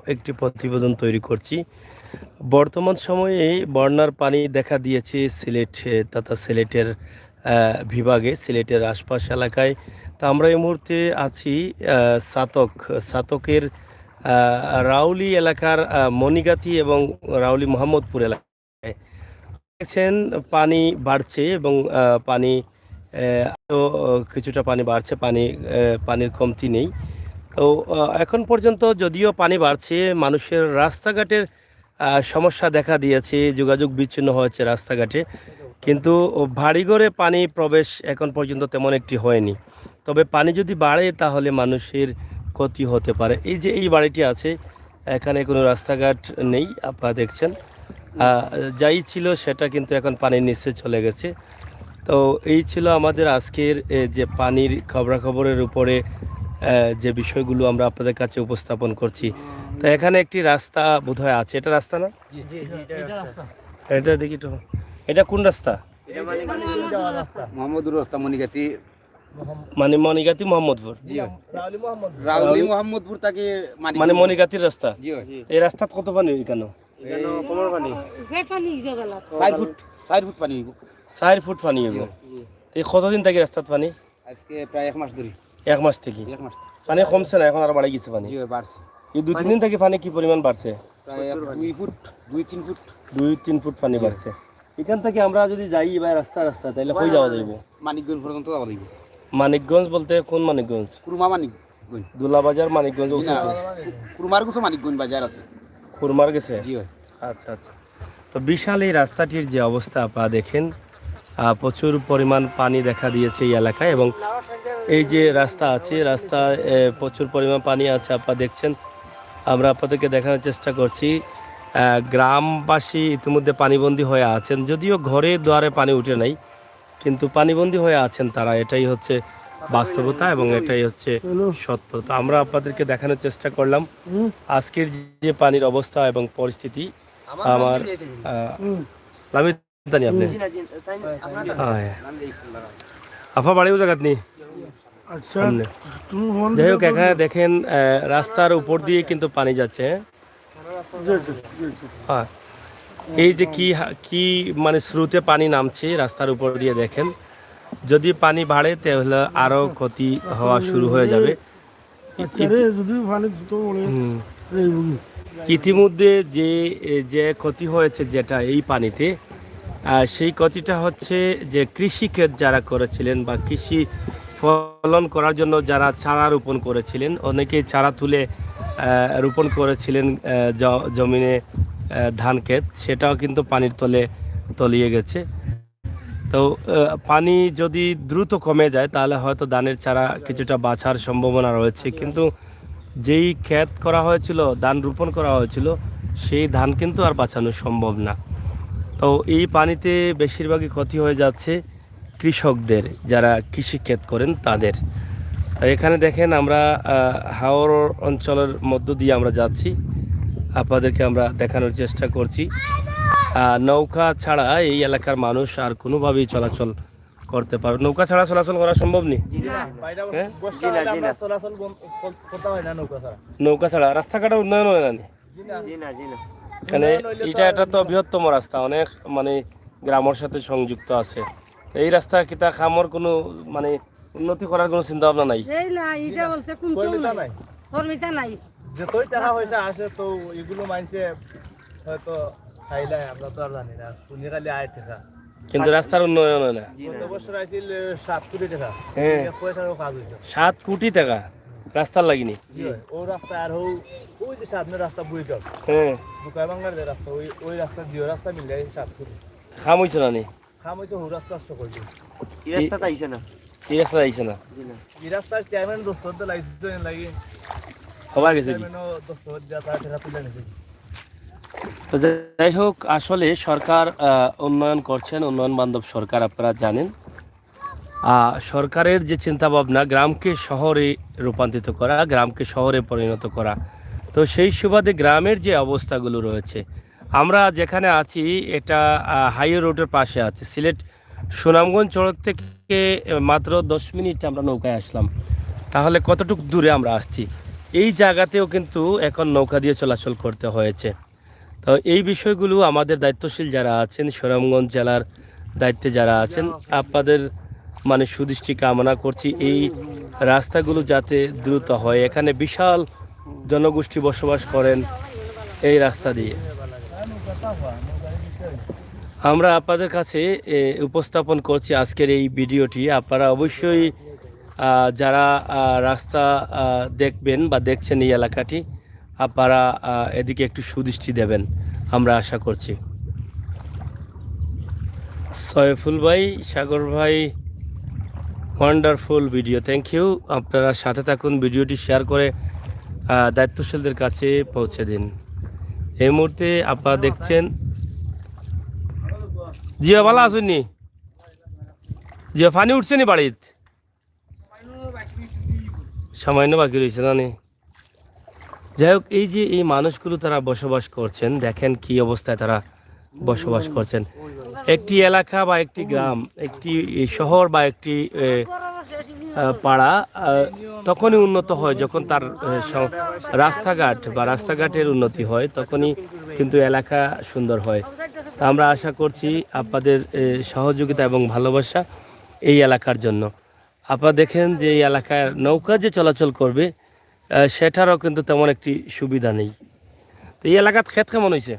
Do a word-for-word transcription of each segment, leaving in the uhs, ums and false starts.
একটি প্রতিবেদন তৈরি করছি। বর্তমান সময়ে বন্যার পানি দেখা দিয়েছে সিলেট, এ, তথা সিলেটের, আহ, বিভাগে, সিলেটের আশপাশ এলাকায়। তো আমরা এই মুহূর্তে আছি, আহ, ছাতক, ছাতকের, আহ, রাউলি এলাকার, আহ, মণিগাতি এবং রাউলি মোহাম্মদপুর এলাকায়। দেখছেন, পানি বাড়ছে এবং, আহ, পানি, আহ, আরো কিছুটা পানি বাড়ছে, পানি, আহ, পানির কমতি নেই। তো, আহ, এখন পর্যন্ত যদিও পানি বাড়ছে, মানুষের রাস্তাঘাটের, আহ, সমস্যা দেখা দিয়েছে, যোগাযোগ বিচ্ছিন্ন হয়েছে রাস্তাঘাটে, কিন্তু বাড়িঘরে পানি প্রবেশ এখন পর্যন্ত তেমন একটি হয়নি। তবে পানি যদি বাড়ে, তাহলে মানুষের ক্ষতি হতে পারে। এই যে এই বাড়িটি আছে, এখানে কোনো রাস্তাঘাট নেই, আপনারা দেখছেন। আহ, যাই ছিল, সেটা কিন্তু এখন পানির নিচে চলে গেছে। তো এই ছিল আমাদের আজকের, এ, যে পানির খবরাখবরের উপরে, আহ, যে বিষয়গুলো আমরা আপনাদের কাছে উপস্থাপন করছি। তো এখানে একটি রাস্তা বোধহয় আছে, এটা রাস্তা না? এটা দেখি তো, এটা কোন রাস্তা? মোহাম্মদপুর রাস্তা, মণিগাতি। মানে মণিগাতি মোহাম্মদপুর। জি। রাউলি মোহাম্মদপুর তাকে মানে মণিগাতির রাস্তা। জি। এই রাস্তাত কত পানি এখানে? এখানে কমর পানি। চার ফুট, চার ফুট পানি অইব। চার ফুট পানি অইব। জি। এই কতদিন থাকি রাস্তাত পানি? আজকে প্রায় এক মাস ধরি। এক মাস থাকি? এক মাস। পানি কমছে না, এখন আরো বাড়ি গেছে পানি? জি, বাড়ছে। এই দুই তিন দিন থাকি পানি কি পরিমাণ বাড়ছে? প্রায় এক, দুই ফুট, দুই তিন ফুট। দুই তিন ফুট পানি বাড়ছে। এখান থাকি আমরা যদি যাই এবার রাস্তা রাস্তা, তাইলে কই যাওয়া যাইব? মানিকগঞ্জ পর্যন্ত যাওয়া যাইব। মানিকগঞ্জ বলতে কোন মানিকগঞ্জ? কুরমা মানিকগঞ্জ। দুলাবাজার মানিকগঞ্জ। জি না, কুরমার গেছে মানিকগঞ্জ বাজার আছে। কুরমার গেছে? জি ভাই। আচ্ছা, আচ্ছা। তো বিশাল এই রাস্তাটির যে অবস্থা আপনারা দেখেন, আহ, প্রচুর পরিমাণ পানি দেখা দিয়েছে এই এলাকায় এবং এই যে রাস্তা আছে, রাস্তায়, এ, প্রচুর পরিমাণ পানি আছে, আপনারা দেখছেন। আমরা আপনাদেরকে দেখানোর চেষ্টা করছি, আহ, গ্রামবাসী ইতিমধ্যে পানিবন্দী হয়ে আছেন, যদিও ঘরে দুয়ারে পানি উঠে নাই, কিন্তু পানিবন্দী হয়ে আছেন তারা, এটাই হচ্ছে বাস্তবতা এবং এটাই হচ্ছে সত্য। তো আমরা আপনাদেরকে দেখানোর চেষ্টা করলাম আজকের যে পানির অবস্থা এবং পরিস্থিতি। আমার, আহ, লামিত জানি আপনি? জি না, জি না, তাই না, আপনার হ্যাঁ। আফা বাড়িও জাগাত নি? আচ্ছা, সামনে। তুমি ফোন যাই হোক, দিলে তো এখানে দেখেন, আহ, রাস্তার উপর দিয়ে কিন্তু পানি যাচ্ছে, হ্যাঁ? জি, জি, জি, জি। হ্যাঁ। এই যে কি হা-, কি মানে স্রোতে পানি নামছে রাস্তার উপর দিয়ে, দেখেন। যদি পানি বাড়ে, তাহলে আরো ক্ষতি হওয়া শুরু হয়ে যাবে। আচ্ছা রে, যদি পানি দ্রুত পড়ে, হুম। এই বুঝি। ইতিমধ্যে যে, এ, যে ক্ষতি হয়েছে যেটা এই পানিতে, আহ, সেই ক্ষতিটা হচ্ছে যে কৃষি ক্ষেত যারা করেছিলেন বা কৃষি ফলন করার জন্য যারা চারা রোপণ করেছিলেন, অনেকেই চারা তুলে, আহ, রোপণ করেছিলেন, আহ, জ-, জমিনে, আহ, ধান ক্ষেত, সেটাও কিন্তু পানির তলে তলিয়ে গেছে। তো, আহ, পানি যদি দ্রুত কমে যায়, তাহলে হয়তো ধানের চারা কিছুটা বাঁচার সম্ভাবনা রয়েছে, কিন্তু যেই ক্ষেত করা হয়েছিল, ধান রোপণ করা হয়েছিল, সেই ধান কিন্তু আর বাঁচানো সম্ভব না। তো এই পানিতে বেশিরভাগই ক্ষতি হয়ে যাচ্ছে কৃষকদের, যারা কৃষি ক্ষেত করেন তাদের। তো এখানে দেখেন আমরা, আহ, হাওর অঞ্চলের মধ্য দিয়ে আমরা যাচ্ছি, আপনাদেরকে আমরা দেখানোর চেষ্টা করছি। আহ, নৌকা ছাড়া এই এলাকার মানুষ আর কোনোভাবেই চলাচল করতে পারে, নৌকা ছাড়া চলাচল করা সম্ভব নি? জি না। হ্যাঁ? জি না, জি না। চলাচল বন্ধ, কর-, করতে হয় না নৌকা ছাড়া। নৌকা ছাড়া রাস্তাঘাটের উন্নয়ন হয় না নি? জি না, জি না। মানে উন্নয়ন হইলে তো এটা, আর এটা তো বৃহত্তম রাস্তা, অনেক মানে গ্রামের সাথে সংযুক্ত আছে। তো এই রাস্তা কিতা কামর কোনো মানে উন্নতি করার কোনো চিন্তা ভাবনা নাই? এই না, এটা বলতে কোন কর্মীতা নাই। কর্মীতা নাই। যতই টাকা পয়সা আসে তো এগুলো মানষে হয়তো খাইলায়, আমরা তো আর জানি না, শুনি খালি আয় টাকা। কিন্তু রাস্তার উন্নয়ন হয় না। জি না। গত বছর আইছিল, এ, সাত কোটি টাকা। হ্যাঁ। এক পয়সারও কাজ হইছে না। সাত কোটি টাকা রাস্তার লাগি নি? জি, ও রাস্তা আর হো, ওই যে সামনে রাস্তা বুড়িচর। হ্যাঁ। বুকাইবাঙ্গার যে রাস্তা, ওই, ওই রাস্তা, দুই রাস্তা মিলে সাত কোটি। কাম হইছে না নি? কাম হইছে, হো রাস্তা আসছে কই দিন। এই রাস্তা তো আইছে না। এই রাস্তা আইছে না। জি না। এই রাস্তার চেয়ারম্যান দস্তখত লাইছে লাগি। হবা গেছে কি? চেয়ারম্যানও দস্তখত দিয়া তার টেকা তুলে নিছে। তো যাই হোক, আসলে সরকার, আহ, উন্নয়ন করছেন, উন্নয়ন বান্ধব সরকার, আপনারা জানেন। আহ, সরকারের যে চিন্তা ভাবনা, গ্রামকে শহরে রূপান্তরিত করা, গ্রামকে শহরে পরিণত করা, তো সেই সুবাদে গ্রামের যে অবস্থাগুলো রয়েছে, আমরা যেখানে আছি, এটা, আহ, হাইওয়ে রোডের পাশে আছে। সিলেট সুনামগঞ্জ সড়ক থেকে, আহ, মাত্র দশ মিনিট আমরা নৌকায় আসলাম। তাহলে কতটুকু দূরে আমরা আসছি? এই জায়গাতেও কিন্তু এখন নৌকা দিয়ে চলাচল করতে হয়েছে। তো এই বিষয়গুলো আমাদের দায়িত্বশীল যারা আছেন, সুনামগঞ্জ জেলার দায়িত্বে যারা আছেন, আপনাদের মানে সুদৃষ্টি কামনা করছি এই রাস্তাগুলো যাতে দ্রুত হয়। এখানে বিশাল জনগোষ্ঠী বসবাস করেন এই রাস্তা দিয়ে। আমরা আপনাদের কাছে এ, উপস্থাপন করছি আজকের এই ভিডিওটি। আপনারা অবশ্যই আহ, যারা আহ, রাস্তা আহ, দেখবেন বা দেখছেন এই এলাকাটি, আপনারা আহ, এদিকে একটু সুদৃষ্টি দেবেন, আমরা আশা করছি। সয়ফুল ভাই, সাগর ভাই, ওয়ান্ডারফুল ভিডিও, থ্যাংক ইউ। আপনারা সাথে থাকুন, ভিডিওটি শেয়ার করে আহ, দায়িত্বশীলদের কাছে পৌঁছে দিন। এই মুহূর্তে আপনারা দেখছেন, জিয়া ভালা আছইন নি? জিয়া, পানি উঠছে নি বাড়িত? সামান্য বাকি রয়েছে, জানি। যাই হোক, এই যে এই মানুষগুলো তারা বসবাস করছেন, দেখেন কি অবস্থায় তারা বসবাস করছেন। একটি এলাকা বা একটি গ্রাম, একটি শহর বা একটি এ, আহ, পাড়া আহ, তখনই উন্নত হয় যখন তার আহ, স- রাস্তাঘাট বা রাস্তাঘাটের উন্নতি হয়, তখনই কিন্তু এলাকা সুন্দর হয়। তা আমরা আশা করছি আপনাদের এ, সহযোগিতা এবং ভালোবাসা এই এলাকার জন্য। আপনারা দেখেন যে এই এলাকায় নৌকা যে চলাচল করবে, আহ, সেটারও কিন্তু তেমন একটি সুবিধা নেই। তো এই এলাকাত খেত কেমন হয়েছে?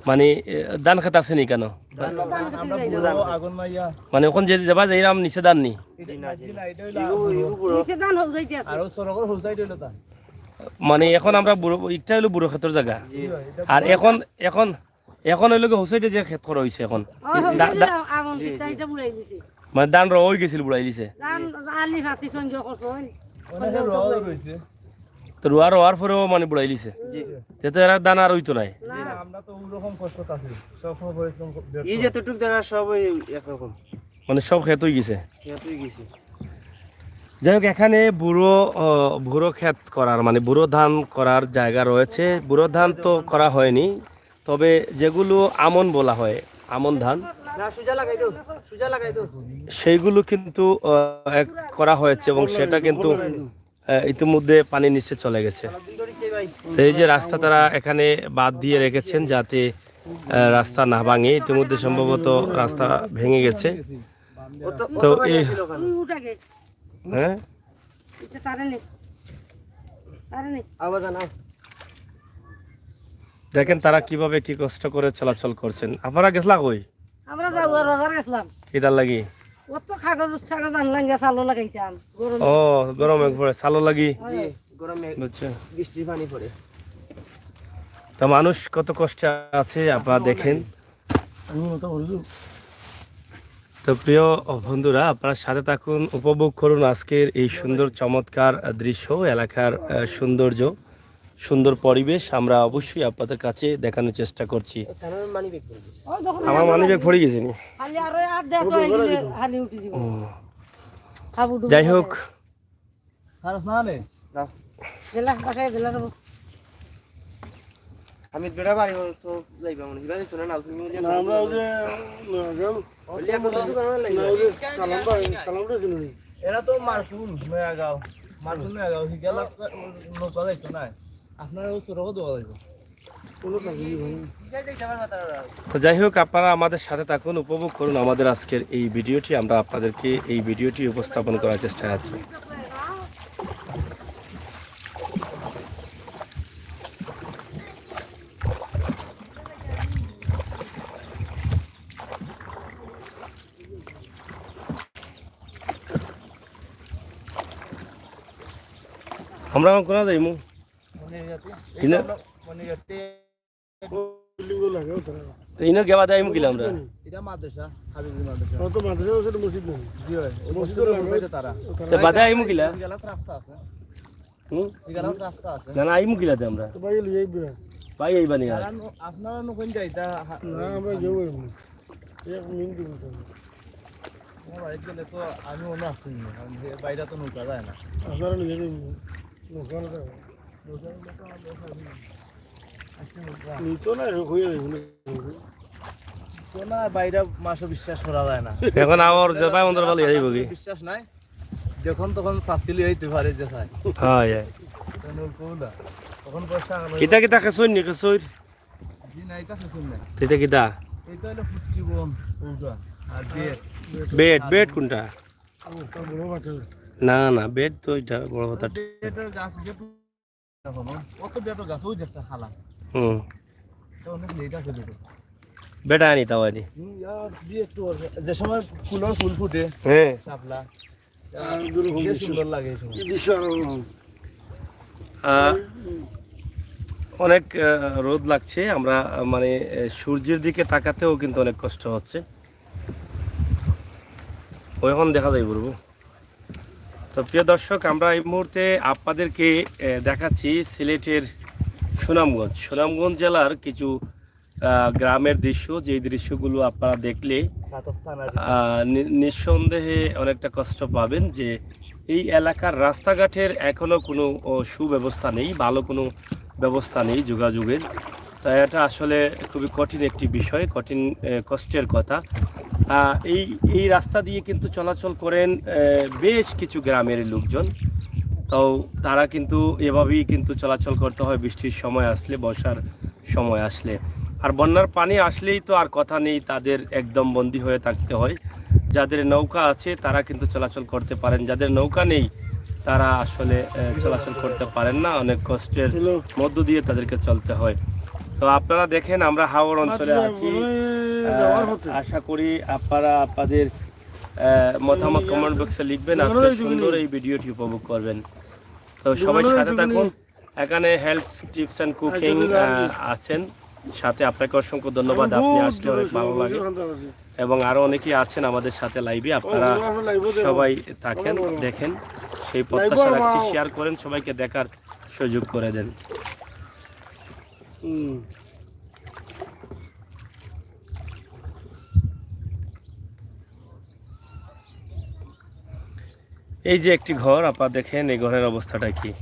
মানে এ, ধান খেত আছে নি কেন? মানে এখন যে যাবা যে এরাম নিচে ধান নি? মানে এখন আমরা বুড়ো, একটা হইলো বুড়ো খেতর জায়গা। আর এখন এখন এখন হইলো কি, হোসাইডে যে খেত করা হইছে এখন। মানে ধান রোয়া হই গেছিল, বুড়াই দিছে। তো রোয়া রোয়ার পরেও মানে বুড়াই দিছে। তে তো এরা ধান আর হইতো নাই। আমরা তো ওরকম কষ্ট আছে। সব সময় পরিশ্রম কর-, ব্যর্থ। এই যতটুক ধান আর সব ওই একরকম। মানে সব খেত হই গেছে। খেত হই গেছে। যাই হোক, এখানে বুড়ো, আহ, বুড়ো খেত করার, মানে বুড়ো ধান করার জায়গা রয়েছে। বুড়ো ধান তো করা হয়নি, তবে যেগুলো আমন বলা হয়, আমন ধান, না, সোজা লাগাই দাও, সোজা লাগাই দাও। সেইগুলো কিন্তু, আহ, এক করা হয়েছে এবং সেটা কিন্তু, আহ, ইতিমধ্যে পানি নিচে চলে গেছে। তো এই যে রাস্তা তারা এখানে বাঁধ দিয়ে রেখেছেন যাতে, আহ, রাস্তা না ভাঙে, ইতিমধ্যে সম্ভবত রাস্তা ভেঙে গেছে। তো এই, হ্যাঁ? দেখেন তারা কিভাবে কি কষ্ট করে চলাচল করছেন। আপনারা গেছলা কই? আমরা যাওয়ার বাজার গেছিলাম। কিতার লাগি? অত কাগজ টাগজ আনলাম গিয়া, চালো লাগাইতাম। গরম। ও, গরম এক পড়ে, চালো লাগি। জি, গরমে বুঝছো? বৃষ্টির পানি পড়ে। তা মানুষ কত কষ্টে আছে আপনারা দেখেন। তো প্রিয় বন্ধুরা, আপনারা সাথে থাকুন, উপভোগ করুন আজকের এই সুন্দর চমৎকার দৃশ্য, এলাকার, আহ, সৌন্দর্য, সুন্দর পরিবেশ। আমরা অবশ্যই আপনাদের কাছে দেখানোর চেষ্টা করছি। আমার মানি ব্যাগ পড়ে গেছে নি? খালি আরো আর দেখো, এই যে খালি উঠে যাবে। ও। যাই হোক, খারাপ না নে? না। দিলা, বাসায় দিলা রে। আমি বেড়া বাড়ি তো যাইবা মনে হয়, যাইতো না, না, তুমি না, আমরা ওই যে নগাঁও, ওই যে এখন তো দোকান না, ওই যে সালাম ভাই, সালাম রে চিনি। এরা তো মারকুল, নয়াগাঁও। মারকুল, নয়াগাঁও, হিগালা নৌকা যাইতো না। আপনারা ওই চোরকে দেওয়া যাইতো। তো যাই হোক, আপনারা আমাদের সাথে থাকুন, উপভোগ করুন আমাদের আজকের এই ভিডিওটি। আমরা আপনাদেরকে এই ভিডিওটি উপস্থাপন করার চেষ্টায় আছি। আমরা এখন কোনা যাইমু? মনিরগাতি। এই যে ইনো- আমরা মনিরগাতি। তো ইনো গেবা দে আইমু কিলা আমরা? এটা মাদ্রাসা, হাবিবুল মাদ্রাসা। ও তো মাদ্রাসা আছে, এটা মসজিদ নাই। জি ভাই, ওই মসজিদ মসজিদর লাগে। তারা। তো বাদে আইমু কিলা? গেলাত রাস্তা আছে। হুম? গেলাত রাস্তা আছে। না, না, আইমু কিলা দে আমরা? তো ভাই, লই আইবে। ভাই, আইবা নি আর? আপনারা নু কোন যাইতা? না, আমরা যাবো এমনি। এক মিনিট দিন তো। আমার বাইক গেলে তো আমি অন্য আসতে দিই না, কারণ বাইরে তো নৌকা যায় না। আপনারা নিয়ে যাবেন, নৌকা না যায়। নৌকা গেলে তো আমার লোক আসবে না। আচ্ছা, নৌকা। নিত না, হয়ে যাবে। তো না, বাইরে মাসও বিশ্বাস করা যায় না। এখন আমার যে ভাই মন্দির ভালো এই বগি। বিশ্বাস নাই। যখন তখন ছাত্তি লই আইতে পারে যে চায়। হয়, হয়। তো নলকূপ না। তখন পয়সা আলো। কিতা কিতা খেছইর নি, খেছইর? জি না, এটা শেষ না। কিতা কিতা? এটা হলো ফুটকি বন, ওটা। আর বেট। বেট, বেট কোনটা? ওটা বড় বাচ্চা। না, না, বেট তো এটা বড় কথা। বেটের গাছ, বেট। দেখো না, অত বেটের গাছ, ওই যে একটা খালা। হুম। এটা অনেক লেট আছে বেটের। বেটা আনি তাও আনি। হুম, ইয়ার, দিয়ে একটু ওর, যে সময় ফুলের ফুল ফুটে, হ্যাঁ। শাপলা। আর দুরকম বেশ দৃশ্য। সুন্দর লাগে এই সময়। কি দৃশ্য আর অন্যরকম। আহ, অনেক আহ, রোদ লাগছে। আমরা আহ, মানে আহ, সূর্যের দিকে তাকাতেও কিন্তু অনেক কষ্ট হচ্ছে। ওই এখন দেখা যায় বলবো। তো প্রিয় দর্শক, আমরা এই মুহূর্তে আপনাদেরকে আহ, দেখাচ্ছি সিলেটের সুনামগঞ্জ, সুনামগঞ্জ জেলার কিছু আহ, গ্রামের দৃশ্য, যে দৃশ্যগুলো আপনারা দেখলে সাতক থানার আহ, নি- নিঃসন্দেহে অনেকটা কষ্ট পাবেন যে এই এলাকার রাস্তাঘাটের এখনো কোনো ও, সুব্যবস্থা নেই, ভালো কোনো ব্যবস্থা নেই যোগাযোগের। তাই এটা আসলে খুবই কঠিন একটি বিষয়, কঠিন আহ, কষ্টের কথা। আহ, এই এই রাস্তা দিয়ে কিন্তু চলাচল করেন আহ, বেশ কিছু গ্রামের লোকজন। তো তারা কিন্তু এভাবেই কিন্তু চলাচল করতে হয় বৃষ্টির সময় আসলে, বর্ষার সময় আসলে। আর বন্যার পানি আসলেই তো আর কথা নেই, তাদের একদম বন্দী হয়ে থাকতে হয়। যাদের নৌকা আছে তারা কিন্তু চলাচল করতে পারেন, যাদের নৌকা নেই তারা আসলে আহ, চলাচল করতে পারেন না, অনেক কষ্টের হ্যালো। মধ্য দিয়ে তাদেরকে চলতে হয়। তো আপনারা দেখেন, আমরা হাওর অঞ্চলে আছি। যাওয়ার আহ, পথে। আশা করি আপনারা আপনাদের আহ, মতামত কমেন্ট বক্সে লিখবেন, আজকে সুন্দর এই ভিডিওটি উপভোগ করবেন। তো সবাই সাথে থাকুন। এখানে হেলথ টিপস অ্যান্ড কুকিং আছেন সাথে। আপনাকে অসংখ্য ধন্যবাদ, আপনি আসলে অনেক ভালো লাগে। এবং আরো অনেকেই আছেন আমাদের সাথে লাইভে, আপনারা সবাই থাকেন, দেখেন, সেই প্রত্যাশা রাখছি। শেয়ার করেন, সবাইকে দেখার সুযোগ করে দেন। হুম। এই যে একটি ঘর, আপনারা দেখেন এই ঘরের অবস্থাটা কি।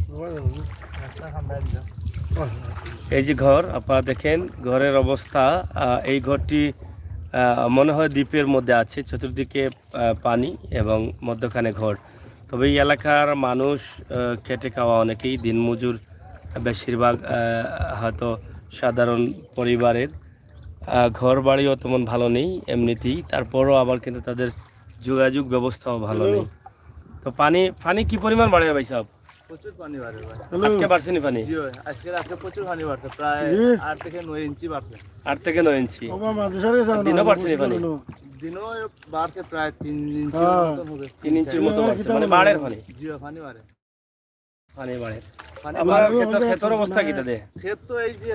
এই যে ঘর, আপনারা দেখেন ঘরের অবস্থা। আহ, এই ঘরটি আহ, মনে হয় দ্বীপের মধ্যে আছে, চতুর্দিকে আহ, পানি এবং মধ্যখানে ঘর। তবে এই এলাকার মানুষ আহ, খেটে খাওয়া, অনেকেই দিনমজুর, বেশিরভাগ আহ, হয়তো সাধারণ পরিবারের। আহ, ঘর বাড়িও তেমন ভালো নেই এমনিতেই, তারপরও আবার কিন্তু তাদের যোগাযোগ ব্যবস্থাও ভালো নেই। তো পানি, পানি কি পরিমাণ বাড়ে ভাই সাহেব? প্রচুর পানি বাড়ে ভাই। হ্যালো। আজকে বাড়ছে নি পানি? জি ভাই, আজকে রাতে প্রচুর পানি বাড়ছে, প্রায় জি। আট থেকে নয় ইঞ্চি বাড়ছে। আট থেকে নয় ইঞ্চি। বাবা, মাদ্রাসার গেছে দিনও বাড়ছে নি পানি? দিনও বাড়ছে প্রায় তিন ইঞ্চি হ্যাঁ। মতন হবে। তিন ইঞ্চির মতো বাড়ছে, মানে বাড়ের পানি। জি ভাই, পানি বাড়ে। পানি বাড়ে। পানি আপনার বাড়ে। খেত, খেতর অবস্থা কিতা দে? খেত তো এই যে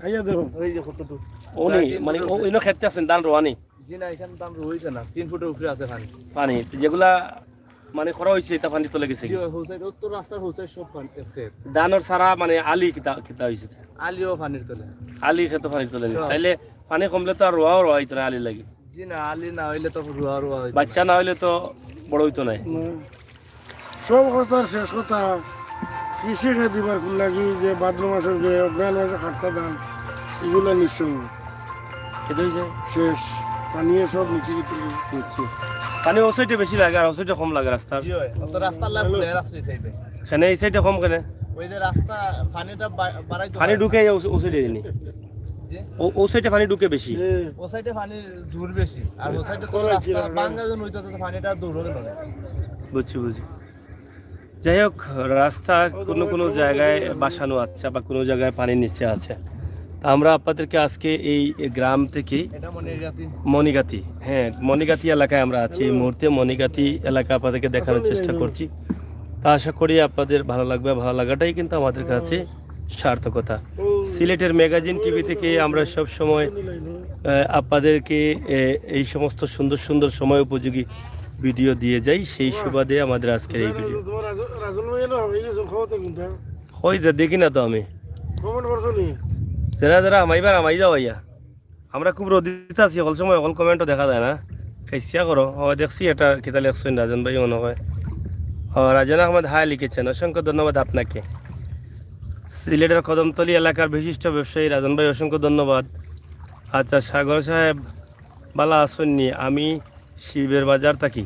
আইয়া দেখো। এই যে কতটুকু। উনি মানে ও- ইনো খেতে আছেন, ধান রোয়ানি? জি না, এখানে ধান রইছে না, তিন ফুটের উপরে আছে পানি। পানি যেগুলা মানে করা হয়েছে, এটা পানি তলে গেছে জি কি? ভাই, হোসাইড, ওর তো রাস্তার হোসাইড সব পানি, খেত। ধানর সারা মানে আলি কিতা কিতা হয়েছে? আলিও পানির তলে। আলি খেতে পানি তলে নেই। সব। তাইলে পানি কমলে তো আর রোয়াও রোয়া হইতো না আলি লাগি। জি না, আলি না হইলে তো রোয়া রোয়া হইতো বাচ্চা না হইলে তো বড় হইতো নাই। না। সব কথার শেষ কথা, কৃষি খেত দিবার কোন লাগি যে ভাদ্র মাসের যে অগ্রহায়ণ মাসে খাটতা ধান, এগুলা নিঃসঙ্গ। খেতে হয়েছে? শেষ, পানিয়ে সব নিচে গিয়ে তুলি। বুঝছি। পানি ও সাইডে বেশি লাগে আর ও সাইডে কম লাগে রাস্তার। জি ভাই, ও তো রাস্তার লাভ লেয়ার আছে এই সাইডে। কেন এই সাইডে কম কেন? ওই যে রাস্তা, পানিটা বা- বাড়াইতে পানি পারে। ঢুকে ও ও সাইডে নি। জি। ও ও সাইডে পানি ঢুকে বেশি। হ্যাঁ। ও সাইডে পানি জোর বেশি, আর ও সাইডে তো খোলা রাস্তা ছিল না। ভাঙ্গা জন হইতো তো পানিটা দৌড় গেল না। বুঝছি, বুঝছি। যাই হোক, রাস্তা কোনো কোনো জায়গায় বাসানো আছে বা কোনো জায়গায় পানি নিচে আছে। তা আমরা আপনাদেরকে আজকে এই গ্রাম থেকে এটা মনিরগাতি। মনিগাতি, হ্যাঁ, মনিগাতি এলাকায় আমরা আছি এই মুহূর্তে। মনিগাতি এলাকা আপনাদেরকে দেখানোর চেষ্টা করছি। তা আশা করি আপনাদের ভালো লাগবে। ভালো লাগাটাই কিন্তু আমাদের কাছে সার্থকতা। সিলেটের ম্যাগাজিন টিভি থেকে আমরা সব সময় আহ, আপনাদেরকে আহ, এই সমস্ত সুন্দর সুন্দর সময় উপযোগী ভিডিও দিয়ে যাই, সেই সুবাদে আমাদের আজকের এই ভিডিও। তোমার রাজন, রাজন ভাই এলো, এই যে সব খবর তো কিন্তু। হই যে দেখি না তো আমি। কমেন্ট করছো নি? যারা যারা আমাইবার আমাই যাও ভাইয়া। আমরা খুব রোদিত আছি, হকল সময় হকল কমেন্টও দেখা যায় না। খাইসিয়া করো, ও দেখছি এটা কিতা লেখছেন রাজন ভাই মনে হয়। ও, রাজন আহমদ হাই লিখেছেন, অসংখ্য ধন্যবাদ আপনাকে। সিলেটের কদমতলী এলাকার বিশিষ্ট ব্যবসায়ী রাজন ভাই, অসংখ্য ধন্যবাদ। আচ্ছা, সাগর সাহেব, বালা আছইন নি? আমি শিবের বাজার থাকি।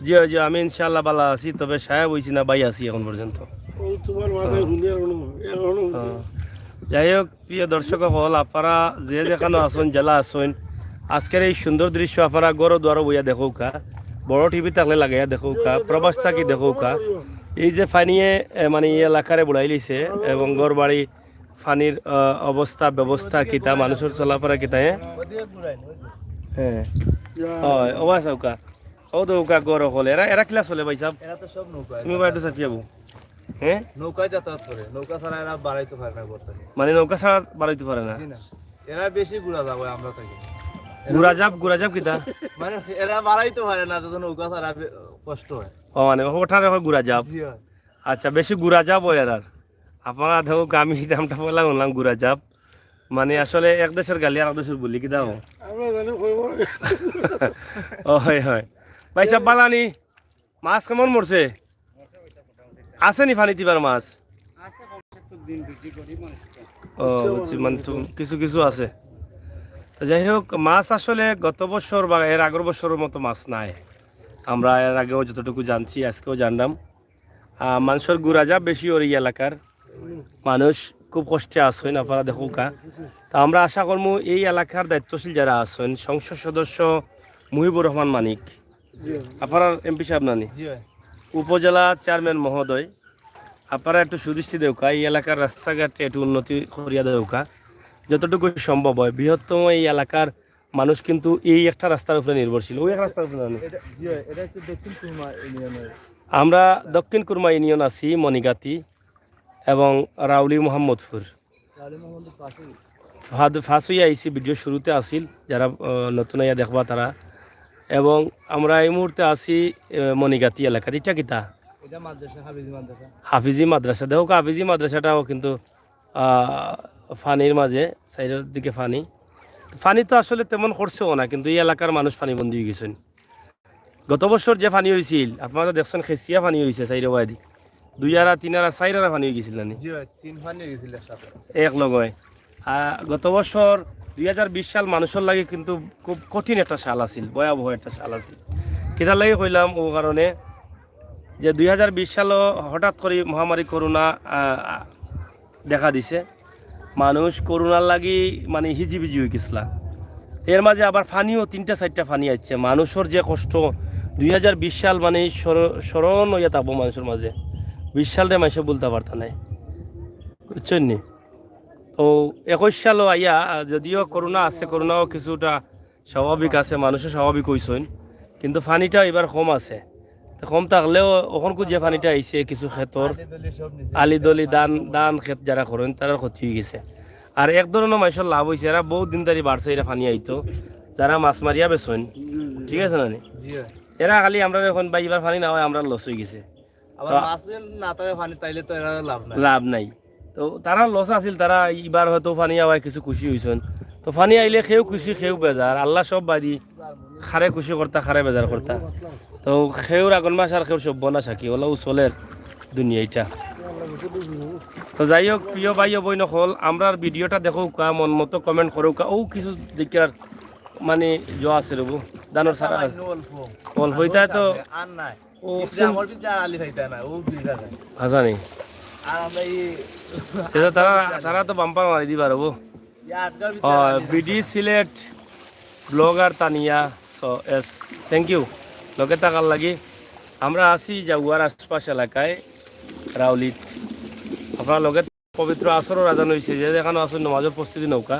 জি, জি, আমি ইনশাআল্লাহ ভালা আছি, তবে সাহেব অইছি না, ভাই আছি এখন পর্যন্ত। ও তোমার মাথায় হুনিয়ার কোনো, এর কোনো হ্যাঁ। যাই হোক, প্রিয় দর্শক অকল, আপনারা যে যেখানো আছইন, জেলা আছইন, আজকের এই সুন্দর দৃশ্য আপনারা ঘরো দুয়ারো বইয়া দেখউক্কা, বড় টিভি থাকলে লাগাইয়া দেখউক্কা, প্রবাস থাকি দেখউক্কা। এই যে পানিয়ে, এ, মানে, এই এলাকারে বুড়াই লইছে এবং ঘর বাড়ি, পানির, আহ, অবস্থা, ব্যবস্থা কিতা, মানুষর চলাফেরা কিতা, হ্যাঁ? হ্যাঁ। হয়, অবা চাউক্কা। ও তো উকা ঘর অকল। এরা, এরা কিলা চলে, ভাই সাহেব? এরা তো সব নৌকায়। তুমি বা একটু চাপিয়া বউ। হ্যাঁ? নৌকায় যাতায়াত করে। নৌকা ছাড়া এরা বাড়াইতে পারে না ঘর থাকি। মানে নৌকা ছাড়া বাড়াইতে পারে না? জি না। এরা বেশি ঘুরা যাব আমরা থাকি। এরা গুড়া জাপ, গুড়া জাপ কিতা? মানে এরা বাড়াইতে পারে না, তো নৌকা ছাড়া বে-, কষ্ট হয়। ও, মানে ওটারে কয় গুড়া জাপ। জি হয়। আচ্ছা, বেশি গুড়া জাপ অয় এরার। আপনারা দেখউক্কা, আমি নামটা পয়লা হুনলাম গুড়া জাপ। মানে আসলে এক দেশর গালি আর এক দেশর বুলি কিতা অয়? আমরা জানি কইব। ও, হয়, হয়। ভাই সাহেব, ভালা নি? মাছ কেমন মরছে? আছে নি পানিত ইবার মাছ? ও, বুঝছি, মানে তো কিছু কিছু আছে। তো যাই হোক, মাছ আসলে গত বছর বা এর আগর বছরর মতো মাছ নাই। আমরা এর আগেও যতটুকু জানছি, আজকেও জানলাম। আহ, মানুষর গুড়া জাপ বেশি অর এই এলাকার। মানুষ খুব কষ্টে আছইন, আপনারা দেখউক্কা। তা আমরা আশা করমু এই এলাকার দায়িত্বশীল যারা আছইন, সংসদ সদস্য মুহিবুর রহমান মানিক, আপনারার এমপি সাহেব নানি, জি ভাই। উপজেলা চেয়ারম্যান মহোদয়, আপনারা একটু সুদৃষ্টি দেউক্কা, এই এলাকার রাস্তাঘাট একটু উন্নতি করিয়া দেউক্কা, যতটুকু সম্ভব হয়। বৃহত্তম এই এলাকার মানুষ কিন্তু এই একটা রাস্তার উপরে নির্ভরশীল, ওই এক রাস্তার উপরে না। এটা, জি ভাই, এটা হচ্ছে দক্ষিণ কুরমা ইউনিয়নের। আমরা দক্ষিণ কুরমা ইউনিয়ন আছি, মণিগাতি এবং রাউলি মোহাম্মদপুর। তাহলে মোহাম্মদ পাশেই। ফাদ-, ফাঁসুই আইছি, ভিডিও শুরুতে আছিল, যারা, আহ, নতুন আইয়া দেখবা তারা। এবং আমরা এই মুহূর্তে আছি, আহ, মণিগাতি এলাকাত। এটা কিতা? এটা মাদ্রাসা, হাফিজি মাদ্রাসা। হাফিজি মাদ্রাসা। দেখউক্কা, হাফিজি মাদ্রাসাটাও কিন্তু, আহ, পানির মাঝে, সাইডর দিকে পানি। পানি তো আসলে তেমন করছেও না, কিন্তু এই এলাকার মানুষ পানিবন্দী অই গেছইন। গত বছর যে পানি অইছিল, আপনারা দেখছইন, খেছিয়া পানি অইছে চাইর ওয়াদি। দুই আরা, তিন আরা, চাইর আরা পানি অই গেছিল নানি? জি ভাই, তিন পানি অই গেছিল একসাথে। এক লগে। আর গত বছর দুই হাজার বিশ সাল মানুষর লাগি কিন্তু খুব কঠিন একটা সাল আছিল, ভয়াবহ একটা সাল আছিল। কিতার লাগি কইলাম? ও কারণে যে দুই হাজার বিশ সালও হঠাৎ করি মহামারী করোনা, আহ, দেখা দিছে। মানুষ করোনার লাগি মানে হিজিবিজি অই গেছলা। এর মাঝে আবার পানিও তিনটা চাইরটা পানি আইছে। মানুষর যে কষ্ট, দুই হাজার বিশ সাল মানে স্মর-, স্মরণ অইয়া থাকবো মানুষর মাঝে। বিশ সালরে মানষে ভুলতা পারতা নায়, বুঝছইন নি? তো একুশ সালও আইয়া, যদিও করোনা আছে, করোনাও কিছুটা স্বাভাবিক আছে, মানুষও স্বাভাবিক অইছইন, কিন্তু পানিটা এবার কম আছে। তো কম থাকলেও অখনকু যে পানিটা আইছে কিছু খেতর, আলি দলি ধান, ধান খেত যারা করইন, তারার ক্ষতি অই গেছে। আর এক ধরনর মানষর লাভ অইছে, এরা বউত দিন ধরি বাড়ছে, এরা পানি আইতো, যারা মাছ মারিয়া বেচইন, ঠিক আছে নানি? জি ভাই। এরা খালি আমরারে কইন, "ভাই, এবার পানি না অয়, আমরার লস অই গেছে।" আবার তো মাছ যদি না থাকে পানি, তাইলে তো এরা লাভ নাই। লাভ নাই। তো তারার লস আছিল, তারা ইবার হয়তো পানি আওয়ায় কিছু খুশি অইছইন। তো পানি আইলে কেউ খুশি, কেউ বেজার। আল্লাহ সব বাদি, কারে খুশি করতা, কারে বেজার করতা। তো কেউর আগন মাস আর কেউর সর্বনাশ আর কি, অলাউ চলের দুনিয়া ইটা। তো যাই হোক, প্রিয় ভাই ও বইন অকল, আমরার ভিডিওটা দেখউক্কা, মন মতো comment করউক্কা, অউ কিছু দেখার মানে জ আছে রবু, ধানর চারা আছে। সামান্য অল্প। অল্প, ইটা তো আর নাই। ও, কিন্তু অকসিন আমার ভিতরে আর আলি খাইতা না, ও দুই জায়গায়। আচ্ছা নি। আর আমরা এই এটা তারা, তারা তো বাম্পার মারি দিবার অবো। এই আটকার ভিতরে আর আলি খাইতা না। বিডি সিলেট ব্লগার Tania, so, yes, thank you। লগে থাকার লাগি। আমরা আছি জাগুয়ার আশপাশ এলাকায়, রাউলিত। আপনারা লগে পবিত্র আসরর আজান অইছে, যে যেখানো আছইন নমাজর প্রস্তুতি নেউক্কা।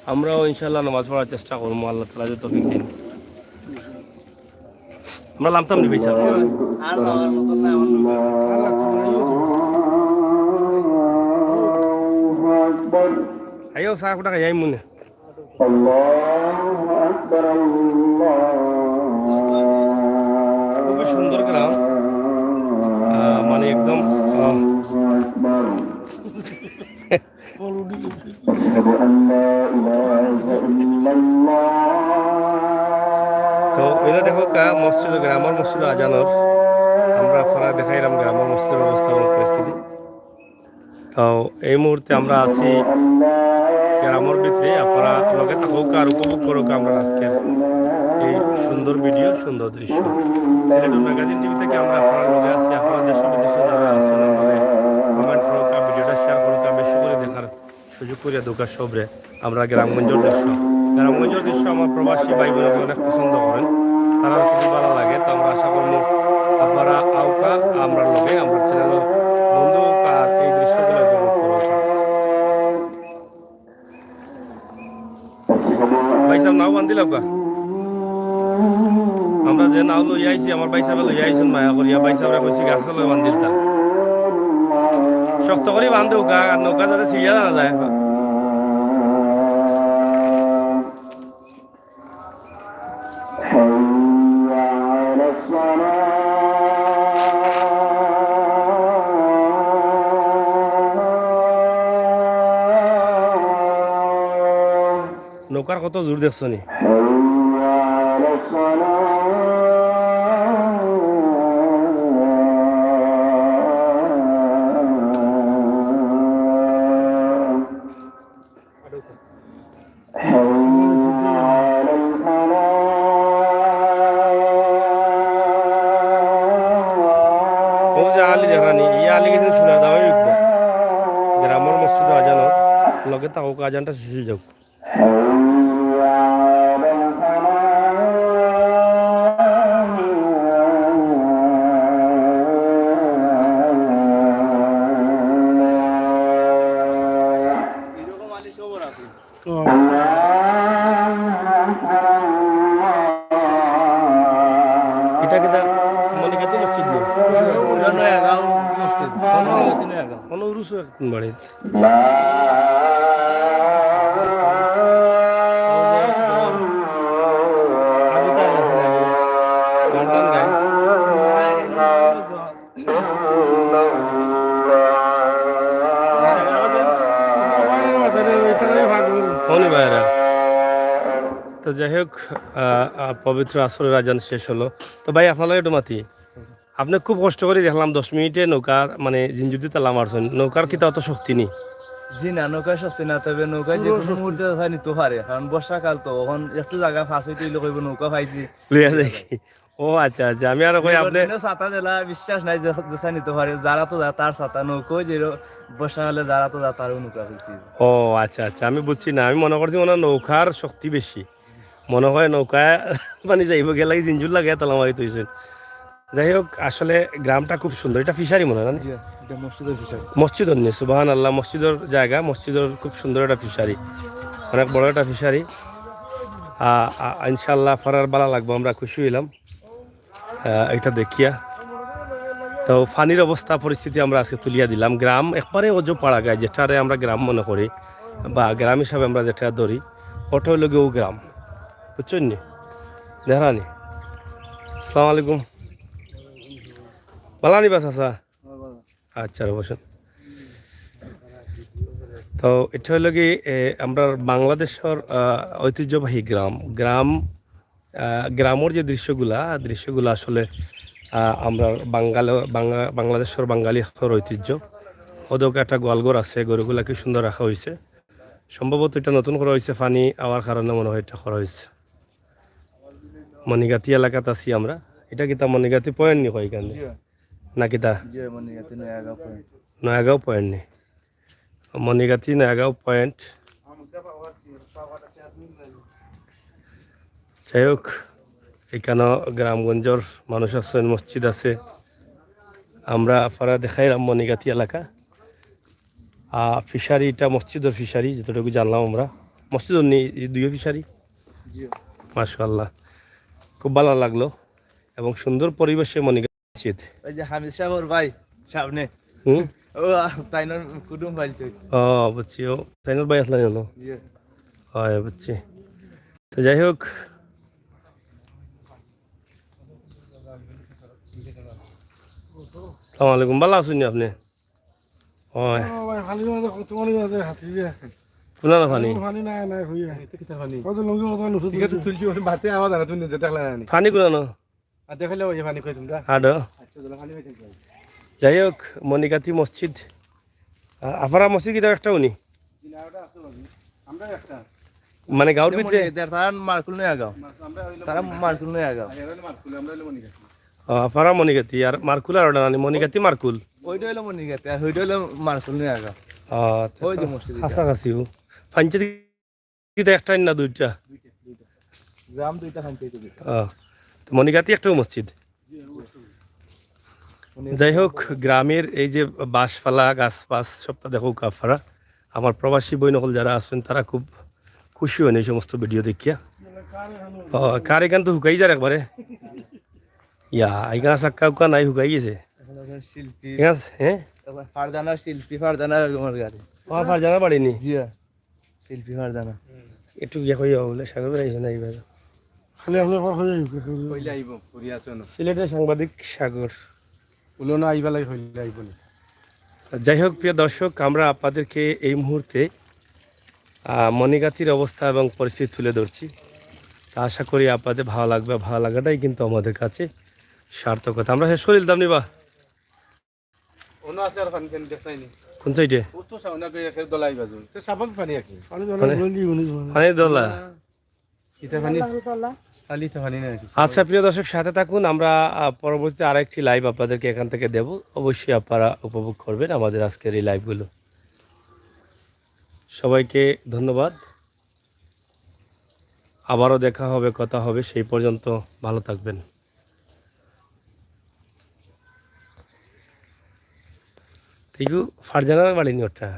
আমরাও ইনশাআল্লাহ নমাজ পড়ার চেষ্টা করমু, আল্লাহ তাআলা যে তৌফিক দিন। আমরা লামতাম নি ভাই সাহেব। আর যাওয়ার মতন না, আমার নৌকা। আইও, চা কুটা খাই আইমু নে। আল্লাহু আকবার, আল্লাহু আকবার। খুবই সুন্দর গ্রাম। আহ, মানে একদম, আহ, আশহাদু আল্লা ইলাহা ইল্লাল্লাহ। তো এটা দেখউক্কা মসজিদ, গ্রামর মসজিদ আজানর। আমরা আপনারা দেখাইলাম গ্রামর মসজিদর অবস্থা এবং পরিস্থিতি। তো এই মুহূর্তে আমরা আছি গ্রামর ভিতরে, আপনারা লগে থাকুক আর উপভোগ করুক আমরা আজকের এই সুন্দর ভিডিও, সুন্দর দৃশ্য। সিলেট ম্যাগাজিন টিভি থেকে আমরা আপনারা লগে আছি। আপনারা দেশ বিদেশে যারা আছেন, আমাদের কমেন্ট করুক আর ভিডিওটা শেয়ার করুক, আর বেশি করে দেখার সুযোগ করিয়া দেউক্কা সবরে। আমরা গ্রামগঞ্জর দৃশ্য, গ্রামগঞ্জর দৃশ্য আমার প্রবাসী ভাই বোন অনেক পছন্দ করেন, তারা খুবই ভালো লাগে। তো আমরা আশা করবো আপনারা আউক্কা আমরা লগে, আমরা চ্যানেল বন্ধু আর এই দৃশ্যগুলো উপভোগ করুক। ভাই সাহেব, নাও বান্ধিলাউক্কা। আমরা যে নাও লইয়া আইছি, আমার ভাই সাহেব লইয়া আইছইন মায়া করিয়া। ভাই সাহেবরে কইছি গাছ লগে বান্ধিলতা। শক্ত করি বান্ধ দেউক্কা, আর নৌকা যাতে ছিড়িয়া না যায়। নৌকার কত জোর দেখছো নি? ও যে আলী দেখরানি, ই আলী গেছেন সোনার দামে বিকবো। গ্রামর মসজিদো আজান অর, লগে থাকুক, আজানটা শেষ অই যাউক। ইটা কিতা মনিকাতি মসজিদ নি? ইটা নয়াগাঁও মসজিদ। নয়াগাঁও। কোনো উরুস একদিন বাড়িত। গান টান গায়। হনি ভাইরা। তো যাই হোক, আহ, আহ, পবিত্র আসরের আজান শেষ হলো। তো ভাই, আপনার লগে একটু মাতি। আপনি খুব কষ্ট করি দেখলাম, দশ মিনিটে নৌকা, মানে, জিঞ্জুর দি তালা মারছেন। নৌকার কিতা অত শক্তি নি? জি না, নৌকার শক্তি না, তবে নৌকা যে কোনো মুহূর্তে নিতে পারে, কারণ বর্ষাকাল তো, অখন একটু জাগা ফাঁস অইতে অইলে কইবো নৌকা পাইছি। লইয়া যাই। ও আচ্ছা, আচ্ছা, আমি আরো কই, আপনি ছাতা দিলা, বিশ্বাস নাই যে, যে ছাতা নিতে পারে, যারা তো যা-, তার ছাতা, নৌকো যে বর্ষা হলে যারা তো যা-, তারও নৌকা হইতে। ও আচ্ছা, আচ্ছা, আমি বুঝছি না, আমি মনে করছি মনে হয় নৌকার শক্তি বেশি, মনে হয় নৌকায় পানি যাইব গেলে জিঞ্জুর লাগে তালা মারি থইছেন। যাই হোক, আসলে গ্রামটা খুব সুন্দর। এটা ফিশারি মনে হয় না? জি, এটা মসজিদের ফিশারি। মসজিদ অন্য, সুবহানাল্লাহ, মসজিদের জায়গা, মসজিদের খুব সুন্দর একটা ফিশারি, অনেক বড় একটা ফিশারি। আ, আ, ইনশাআল্লাহ, আপনারার ভালা লাগবো, আমরা খুশি হইলাম। আহ, এটা দেখিয়া। তো পানির অবস্থা পরিস্থিতি আমরা আজকে তুলিয়া দিলাম। গ্রাম একবারে অজপাড়া গায়, যেটারে আমরা গ্রাম মনে করি বা গ্রাম হিসাবে আমরা যেটা ধরি, ওটা হইলো গিয়ে ও গ্রাম, বুঝছেন নি? দেখরানি। আসসালামু আলাইকুম। ভালা নি বা চাচা? আচ্ছা, বসুন। তো এটা হইলো কি, এ, আমরা বাংলাদেশের, আহ, ঐতিহ্যবাহী গ্রাম, গ্রাম আহ, গ্রামর যে দৃশ্যগুলা, দৃশ্যগুলা আসলে, আহ, আমরা বাঙাল-, বাংলা-, বাংলাদেশের বাঙালি হকলর ঐতিহ্য। ওদের একটা গোয়ালঘর আছে, গরুগুলা কি সুন্দর রাখা হইছে। সম্ভবত এটা নতুন করা হইছে, পানি আওয়ার কারণে মনে হয় এটা করা হইছে। মণিগাতি এলাকাত আছি আমরা। এটা কিতা মণিগাতি পয়েন্ট নি কয় এখানে? জি। না কিতা? জি, মণিগাতি নয়াগাঁও পয়েন্ট। নয়াগাঁও পয়েন্ট নি? মণিগাতি নয়াগাঁও পয়েন্ট। যাই হোক, এখানো গ্রামগঞ্জর মানুষ আছেন, মসজিদ আছে। আমরা আপনারা দেখাইলাম মণিগাতি এলাকা। আর ফিশারি, এটা মসজিদর ফিশারি, যতটুকু জানলাম আমরা। মসজিদর নি, এই দুইও ফিশারি। জি। মাশাআল্লাহ, খুব ভালা লাগলো এবং সুন্দর পরিবেশে মণিগাতি মসজিদ। ওই যে হামিদ সাহেবর ভাই সামনে। হুম? ও, আ, তাইনর কুটুম পাইলছে। ও, বুঝছি, ও তাইনর ভাই আসলে জানো। জি। হয়, বুঝছি। তো যাই হোক, আসসালামু আলাইকুম, ভালা আছইন নি আপনি? হয়। ও ভাই, পানির মাঝে কত পানির মাঝে হাতিবে। কুনানো পানি? পানি নাই, নাই, হইয়া। এটা কিতা পানি? কত লুঙ্গি কত নুফু ঠিক আছে, তুলছি। তুলছি, ওই বাতে আমার জানা তুমি নিজে দেখলে না নি? পানি কুনানো? আর দেখাইলে ওই পানি কই তোমরা? আডো। আচ্ছা, তাহলে পানি কই তোমরা? যাই হোক, মণিগাতি মসজিদ, আ-, আফারা মসজিদ কিতা একটা উনি? মানে গাঁওর ভিতরে? তারা মারকুল নয়া গাঁও। তারা মারকুল নয়া গাঁও। ও, আফারা মণিগাতি আর মারকুল আর ওটা নানি, মণিগাতি মারকুল। ওইটা হইলো মণিগাতি, আর ওইটা হইলো মারকুল নয়া গাঁও। ও, আচ্ছা, ওই যে তো মসজিদ। কাছাকাছি। ও। পঞ্চায়েত কিতা একটা না দুইটা? গ্রাম দুইটা, পঞ্চায়েত দুইটা। ও, তো মণিগাতি একটাও মসজিদ। যাই হোক, গ্রামের এই যে বাঁশপালা, গাছ পাস সবটা দেখো কাফারা। আমার প্রবাসী বইন অকল যারা আছেন, তারা খুব খুশি হন এই সমস্ত ভিডিও দেখিয়া। ও, কার এখান তো হুকাই যার একবারে। ইয়া, এখানে সাক্কা উক্কা নাই, হুকাই গেছে। এখন ওখানে শিল্পী, ঠিক আছে, হ্যাঁ? ওখানে ফারজানার শিল্পী, ফারজানার আমার গাড়ি। আমার ফারজানা বাড়ি নি? জি হ্যাঁ, শিল্পী ফারজানা। একটু গিয়া কইয়া বলে, সাগর ভাই আইসো না এইভাবে। খালি আপনি আবার হয়ে যাবে। কইলে আইব, ঘুরি আসো না। সিলেটের সাংবাদিক সাগর। উলো না আইবা লাগে, কইলে আইব না। যাই হোক, প্রিয় দর্শক, আমরা আপনাদেরকে এই মুহূর্তে আহ, মণিগাতির অবস্থা এবং পরিস্থিতি তুলে ধরছি। তা আশা করি আপনাদের ভালো লাগবে। ভালো লাগাটাই কিন্তু আমাদের কাছে সার্থকতা। আমরা শেষ করে দিতাম নিবা। অন্য আছে আর পানি টানি দেখতাই নি। কোন সাইডে? ও তো সামনে কই একে দলাই বাজু। তো স্বাভাবিক পানি আছে। পানি জলে বলে দিয়ে উনি জলে। পানি দলা। কিতা পানি? খালি তো পানি না আর কি। আচ্ছা, প্রিয় দর্শক, সাথে থাকুন। আমরা আহ, পরবর্তীতে আরেকটি লাইভ আপনাদেরকে এখান থেকে দেব। অবশ্যই আপনারা উপভোগ করবেন আমাদের আজকের এই লাইভগুলো। সবাইকে ধন্যবাদ। আবারও দেখা হবে, কথা হবে। সেই পর্যন্ত ভালো থাকবেন। Thank you. ফারজানার বাড়ি নি ওটা?